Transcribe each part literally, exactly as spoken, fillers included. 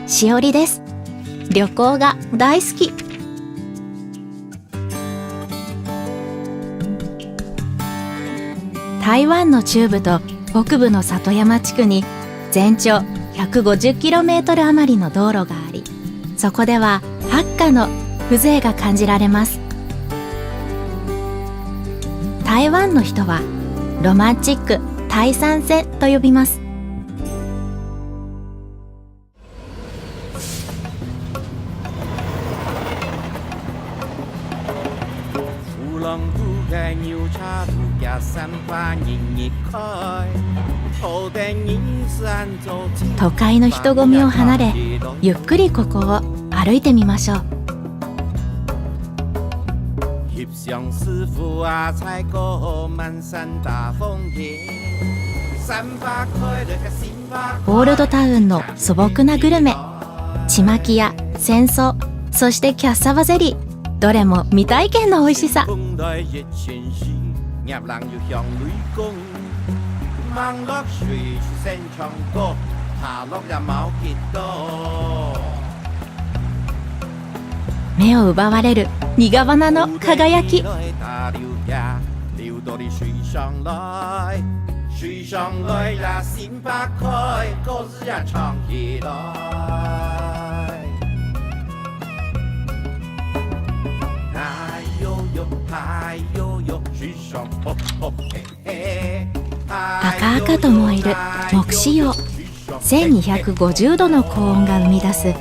しおりです。旅行が大好き。台湾の中部と北部の里山地区に全長 ひゃくごじゅっキロメートル余りの道路があり、そこではハッカの風情が感じられます。台湾の人はロマンチック大山線と呼びます。 都会の人混みを離れ、ゆっくりここを歩いてみましょう。オールドタウンの素朴なグルメ、ちまきや仙草、そしてキャッサバゼリー、どれも未体験の美味しさ。 目を奪われる苦花の輝き。 赤々と燃える目視葉。千二百五十度の高温が生み出す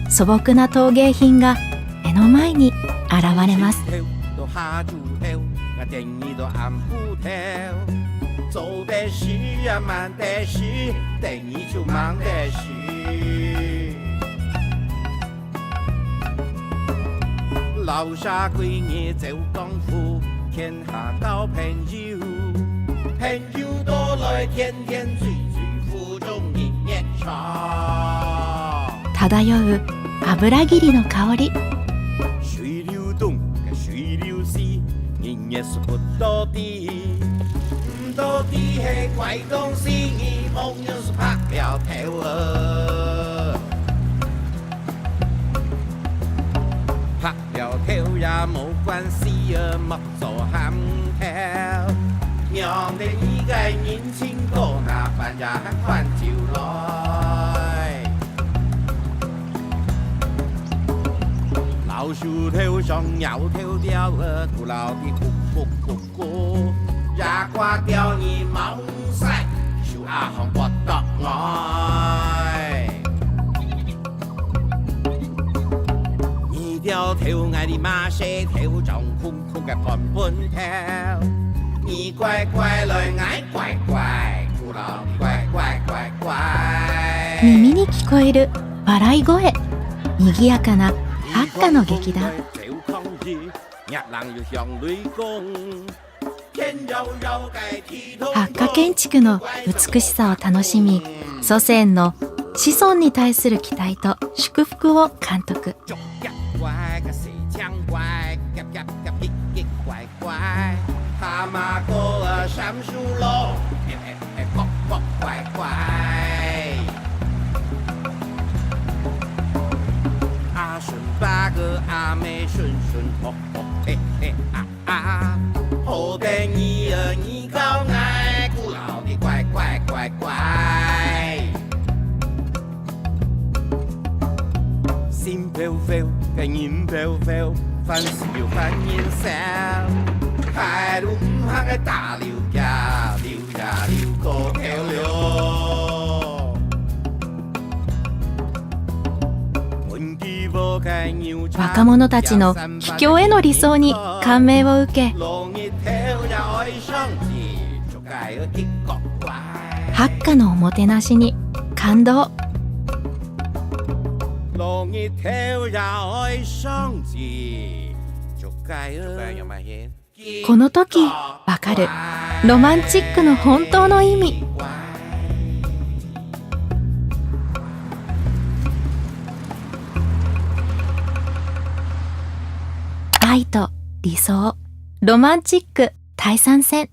素朴な陶芸品が目の前に現れます。漂う油桐の香り。 耳に聞こえる笑い声。賑やかなハッカの劇団。 八卦建築の美しさを楽しみ、祖先の子孫に対する期待と祝福を監督。 若者たちの帰郷への理想に感銘を受け、八卦のおもてなしに感動。 この時わかるロマンチックの本当の意味。愛と理想、ロマンチック大山線。